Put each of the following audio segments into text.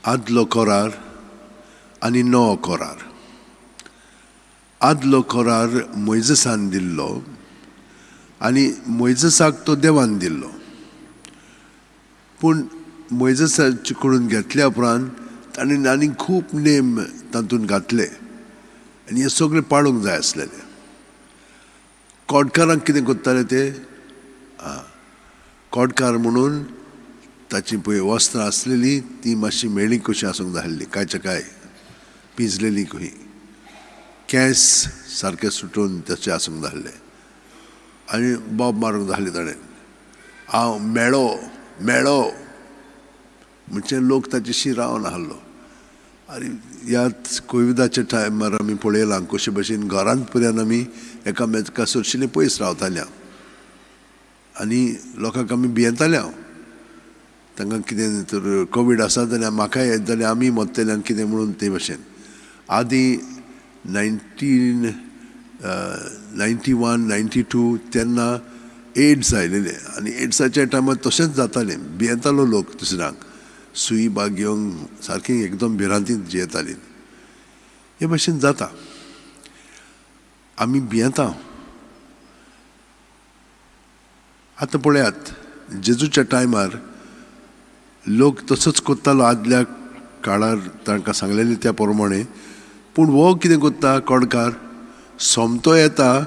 आदलो करार आनी नवो करार. आदलो करार मोयजेसान दिल्लो आनी मोयजेसाक तो देवान दिल्लो. पूण मोयजेसाचे कडून घेतल्या उपरांत ताणें आनी खूब नेम तातूंत घातले आनी हे सगळे पाळूंक जाय आसलेले. कोडकारांक कितें करताले ते, कोडकार म्हणून ताची पळय वस्त्रां आसलेलीं तीं मातशीं म्हेळीं कशीं आसूंक जाय आसलीं, कांयच्या कांय पिंजलेलीं खंय, केंस सारके सुटून तशें आसूंक जाय आसलें आनी बोब मारूंक जाय आसली ताणें, हांव मेळो मेळो म्हणजे लोक ताचेशी रावन आहलो. आनी ह्या कोविडाच्या टायमार आमी पळयलां कशे भशेन घरांत पर्यंत आमी एकामेका सरशिल्ले पयस रावताले आनी लोकांक आमी भियेताले. तांकां कितें तर कोवीड आसा जाल्यार म्हाकाय येत जाल्यार आमी मरतले आनी कितें म्हणून ते भशेन. आदीं 1991 92 तेन्ना एड्स आयलेले आनी एड्साच्या टायमार तशेंच जातालें, भियेतालो लोक दुसऱ्यांक, सुई बाग घेवंक सारकी एकदम भिरांतीन जियेताली. हे भशेन जाता, आमी भियेता. आतां पळयात, जेजूच्या टायमार लोक तसोच करतालो आदल्या काळार तांकां सांगलेलें त्या प्रमाणे. पूण हो कितें करता, कोडकार सोमतो येता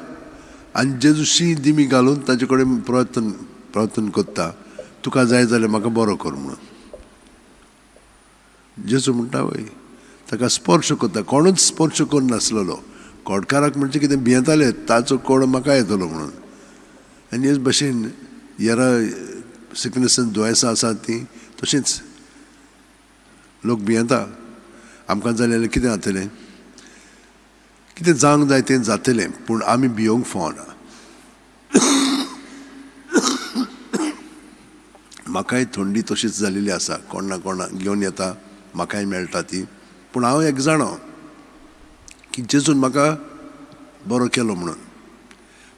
आनी जेजूशी दिमी घालून ताचे कडेन प्रार्थना करता, तुका जाय जाल्यार म्हाका बरो कर म्हणून. जेजू म्हणटा वय, ताका स्पर्श करता, कोणूच स्पर्श करनासलेलो. कोडकाराक म्हणजे कितें भियेताले, ताचो कोड म्हाका येतलो म्हणून. आनी हेच भशेन येरा सिकनेसान दुयेंसां आसात तीं तशेंच लोक भियेता, आमकां जालें जाल्यार कितें जातलें, कितें जावंक जाय तें जातलें, पूण आमी भियोंक फावना. म्हाकाय थंडी तशीच जालेली आसा, कोण ना कोणा घेवन येता, म्हाकाय मेळटा ती. पूण हांव एक जाणा की जेजून म्हाका बरो केलो म्हणून.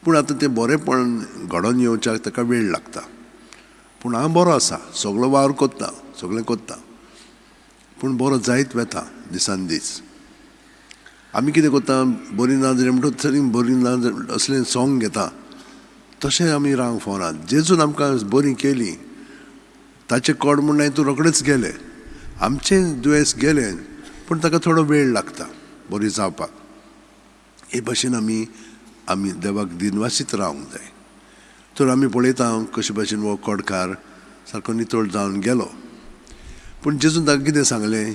पूण आतां तें बरेंपण घडोवन येवच्याक ताका वेळ लागता. पूण हांव बरो आसा, सगळो वावर करता, सगळें करता, पूण बरो जायत वता दिसान दीस. आमी कितें करता, बरी ना जाल्यार म्हणटच तरी बरी ना असलें सोंग घेता, तशें आमी रावंक फावना. जेजून आमकां बरी केली, ताचें कोड म्हूण तूं रोखडेच गेलें, आमचें दुयेंस गेलें, पूण ताका थोडो वेळ लागता बरी जावपाक. हे भशेन आमी आमी देवाक दिनवासीत रावंक जाय. तर आमी पळयता कशे भशेन हो कोडकार सारको नितळ जावन गेलो. पूण जेजून ताका कितें सांगलें,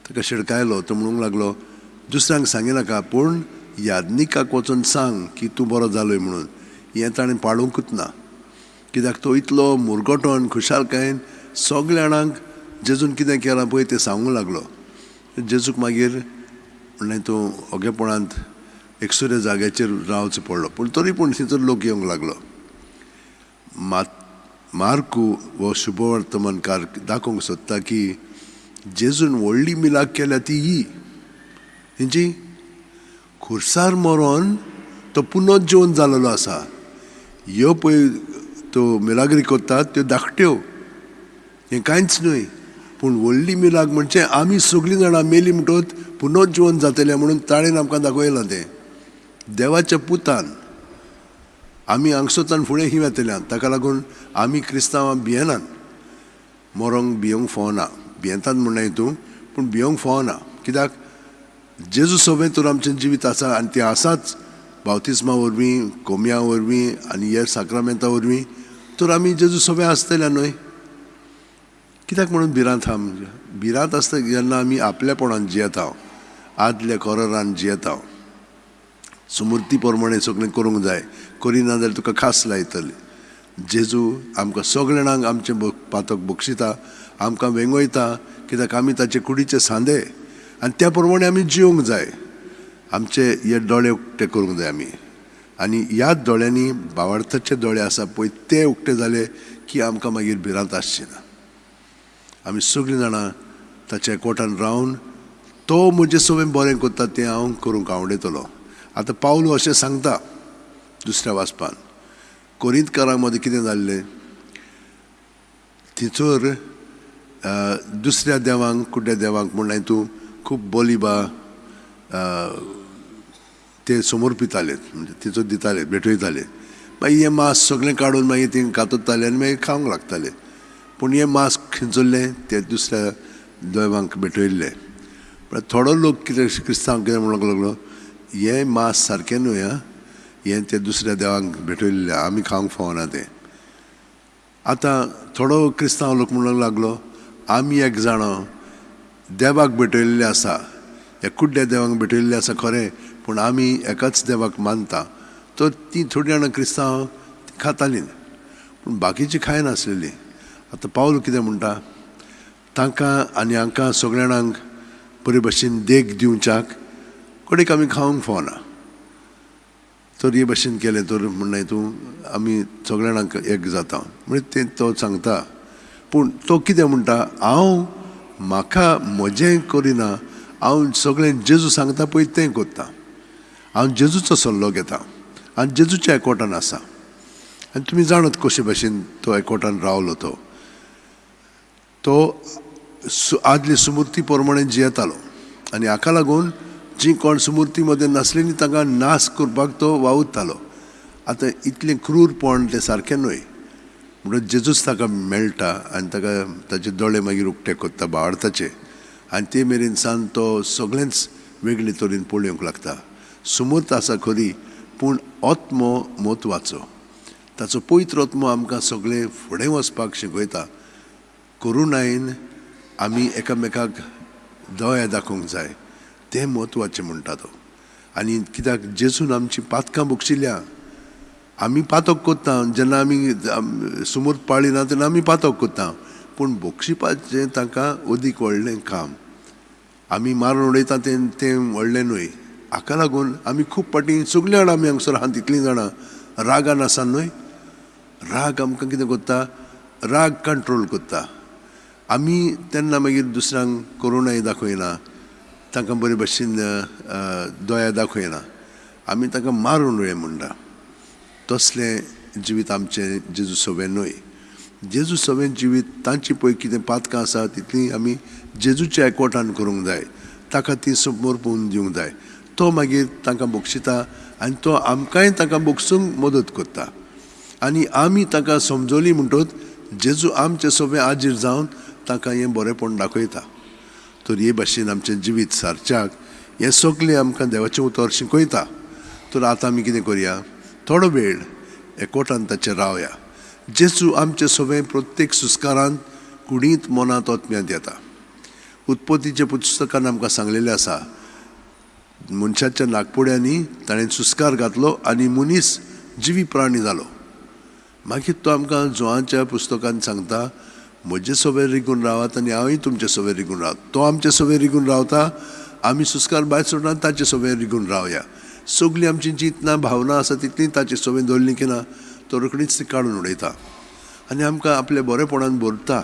ताका शिडकायलो. तो म्हणूंक लागलो, दुसऱ्यांक सांगिनाका, पूण याज्ञिकाक वचून सांग की तूं बरो जालोय म्हणून. हें ताणें पाळूंकच ना, कित्याक तो इतलो मुरगटोन खुशालकायेन सगल्या जाणांक जेजून कितें केलां पळय तें सांगूंक लागलो. जेजूक मागीर म्हणलें, तूं ओगेपणांत एकसुऱ्या जाग्याचेर रावचो पडलो. पूण तरी पूण थंयसर लोक येवंक लागलो. मार्कू हो शुभवर्तमानकार दाखोवंक सोदता की जेजून व्हडली मिलाग केल्या ती ही, तेंची खुर्सार मरोन तो पुनर्जिवन जालेलो आसा. ह्यो पळय त्यो मिलाग्री करतात त्यो धाकट्यो, हें कांयच न्हय. पूण व्हडली मिलाग म्हणजे आमी सगळीं जाणां मेली म्हणटकच पुनर्जिवन जातलें म्हणून ताणें आमकां दाखयलां तें. देवाच्या पुतान आमी हांगसरच्यान फुडें ही वतले, ताका लागून आमी क्रिस्तांवां भियेनात, मरोंक भियोंक फावना. भियेतात म्हण तूं, पूण भियोंक फावना, कित्याक जेजू सवें तर आमचें जिवीत आसा आनी तें आसाच बावतिस्मा वरवीं, कोमया वरवीं आनी हेर साक्रामेंता वरवीं. तर आमी जेजू सवें आसतले न्हय, कित्याक म्हणून भिरांत आहा? भिरांत आसता जेन्ना आमी आपलेपणान जियेता, आदल्या कोरारान जियेता, सुमूर्ती प्रमाणे सगळें करूंक जाय, करिना जाल्यार तुका खास लायतली. जेजू आमकां सगळे जाणांक आमचें पातक बक्षिता, आमकां वेंगयता, कित्याक आमी ताचे कुडीचे सांदे आनी त्या प्रमाणे आमी जिवंक जाय. आमचे हे दोळे उक्ते करूंक जाय आमी, आनी ह्या दोळ्यांनी भावार्थाचे दोळे आसा पळय ते उक्ते जाले की आमकां मागीर भिरांत आसची ना. आमी सगळीं जाणां ताच्या एकवटान रावन तो म्हजें सगळें बरें करता तें हांव करूंक आवडयतलो. आतां पावलू अशें सांगता दुसऱ्या वाचपान, कोरिंतकारां मदीं कितें जाल्लें, थंयसर दुसऱ्या देवांक, कुड्ड्या देवांक म्हणल्यार तूं खूब बोलिबा ते समर्पिताले, म्हणजे तिचो दिताले, भेटयताले. मागीर हें मांस सगळें काडून मागीर ती कातरताले आनी मागीर खावंक लागताले. पूण हें मांस खंयसरलें ते दुसऱ्या देवांक भेटयल्लें. पण थोडो लोक कितें क्रिस्तांव कितें म्हणूंक लागलो, हें मांस सारकें न्हय आं, हें ते दुसऱ्या देवांक भेटयल्लें, आमी खावंक फावना तें. आतां थोडो क्रिस्तांव लोक म्हणूंक लागलो, आमी एक जाणां देवाक भेटयल्लें आसा, ह्या कुड्ड्या देवांक भेटयल्लें आसा खरें, पूण आमी एकाच देवाक मानता. तर ती थोडीं जाणां क्रिस्तांव खातालीं, पूण बाकीचीं खायनासलेलीं. आतां पावल कितें म्हणटा, तांकां आनी हांकां सगळ्या जाणांक बरे भशेन देख दिवच्याक कडेक आमी खावंक फावना. तर हे भशेन केलें तर म्हणलें तूं आमी सगळ्या जाणांक एक जाता म्हणजे तें तो सांगता. पूण तो कितें म्हणटा, हांव म्हाका म्हजें करिना, हांव सगळें जेजू सांगता पळय तें करता. हांव जेजूचो सल्लो घेता आनी जेजूच्या एकवटान आसा. आनी तुमी जाणात कशे भशेन तो एकवटान रावलो. तो तो आदली सुमूर्ती प्रमाणे जियेतालो आनी हाका लागून जी कोण सुमूर्ती मदें नासलेली तांकां नाश करपाक तो वावुरतालो. आतां इतलें क्रूरपण तें सारकें न्हय. म्हणून जेजूच ताका मेळटा आनी ताका ताचे दोळे मागीर उक्ते करता बावडताचे, आनी ते मेरेन सान तो सगळेंच वेगळे तरेन पळोवंक लागता. सुमूर्त आसा खरी, पूण आत्मो म्हत्वाचो. ताचो पवित्र आत्मो आमकां सगळें फुडें वचपाक शिकयता. करुणायेन आमी एकामेकाक दया दाखोवंक जाय, तें म्हत्वाचें म्हणटा तो. आनी कित्याक जेजून आमची पातकां बक्षिल्या. आमी पातक करता जेन्ना आमी सुमूर्त पाळिना तेन्ना आमी पातक करता, पूण बक्षिपाचें तांकां अदीक व्हडलें काम. आमी मारून उडयता तें तें व्हडलें न्हय. हाका लागून आमी खूब फावटी सगळीं जाणां आमी हांगसर आहा तितलीं जाणां रागान आसा न्हय. राग आमकां कितें करता, राग कंट्रोल करता. आमी तेन्ना मागीर दुसऱ्यांक करुणाय दाखयना, तांकां बरे भशेन दया दाखयना, आमी तांकां मारून उडय म्हणटा. तसलें जिवीत आमचें जेजू सवें न्हय. जेजू सवें जिवीत तांची पळय कितें पातकां आसा तितलीं आमी जेजूच्या एकवटान करूंक जाय, ताका ती समर्पून दिवंक जाय. तो मागीर तांकां बक्षिता आनी तो आमकांय तांकां बक्षूंक मदत करता. आनी आमी तांकां समजली म्हणटच जेजू आमचे सवें आजीर जावन तांकां हें बरेंपण दाखयता. तर हे भाशेन आमचें जिवीत सारच्याक हें सगळें आमकां देवाचें उतर शिकयता. तर आतां आमी कितें करया, थोडो वेळ एकवटान ताचेर रावया. जेजू आमचे सवें प्रत्येक सुस्कारांत कुडींत मनांत आत्म्यांत येता. उत्पत्तीच्या पुस्तकान आमकां सांगलेलें आसा, मनशाच्या नागपुड्यांनी ताणें सुस्कार घातलो आनी मनीस जिवी प्राणी जालो. मागीर तो आमकां जोवाच्या पुस्तकान सांगता, म्हजे सवें रिगून रावात आनी हांवूय तुमचे सवें रिगून रावत. तो आमचे सवें रिगून रावता, आमी सुस्कार भायर सोडना ताचे सवें रिगून रावया. सगळीं आमची चिंतना भावना आसा तितली ताचे सवें दवरली की ना तो रोखडीच ती काडून उडयता आनी आमकां आपल्या बरेपणान भरता.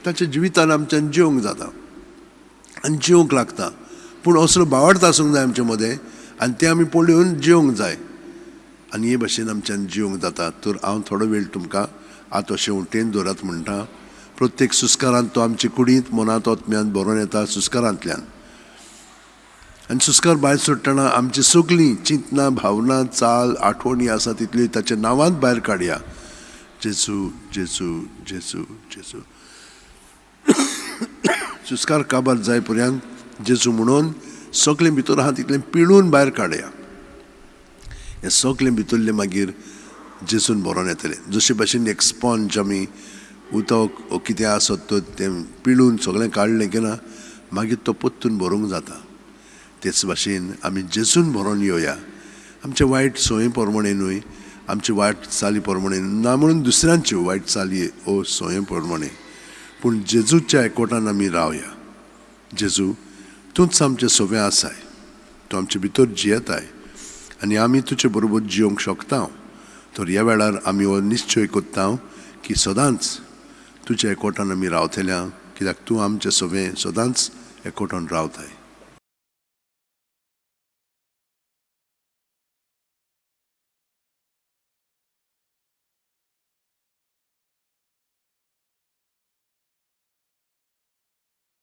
ताच्या जिवितान आमच्यान जिवंक जाता आनी जिवंक लागता. पूण असलो भावार्थ आसूंक जाय आमचे मदें आनी तें आमी पळोवन जिवंक जाय. आनी हे भाशेन आमच्यान जिवंक जाता. तर हांव थोडो वेळ तुमकां आतां शेवटेन दवरात म्हणटा. प्रत्येक सुस्कारांत तो आमचे कुडींत मनांत आत्म्यांत भरोन येता सुस्कारांतल्यान. आनी सुस्कार भायर सोडटना आमची सगळीं चिंतना भावना चाल आठवणी आसा तितल्यो ताच्या नांवांत भायर काडया. जेजू जेजू जेजू जेजू. सुस्कार काबार जाय पर्यंत जेजू म्हणून सगळें भितर आहा तितलें पिळून भायर काडया. हें सगळें भितरलें मागीर जेजून भरोन येतलें. जशे भाशेन एक स्पॉन्ज आमी उदक ओ कितें आसत तर तें पिळून सगळें काडलें की ना मागीर तो परतून भरूंक जाता. तेच भाशेन आमी जेजून भरोन येवया. आमचे वायट संवय प्रमाणे न्हय, आमचे वायट चाली प्रमाणे ना म्हणून दुसऱ्यांच्यो वायट चाली ओ संवय प्रमाणे, पूण जेजूच्या एकवटान आमी रावया. जेजू तूंच आमचें सवें आसाय, तूं आमचे भितर जियेताय आनी आमी तुजे बरोबर जियोंक शकता. तर ह्या वेळार आमी हो निश्चय करता की सदांच तुज्या एकवटान आमी रावतल्या, कित्याक तूं आमचें सवें सदांच एकवटान रावताय.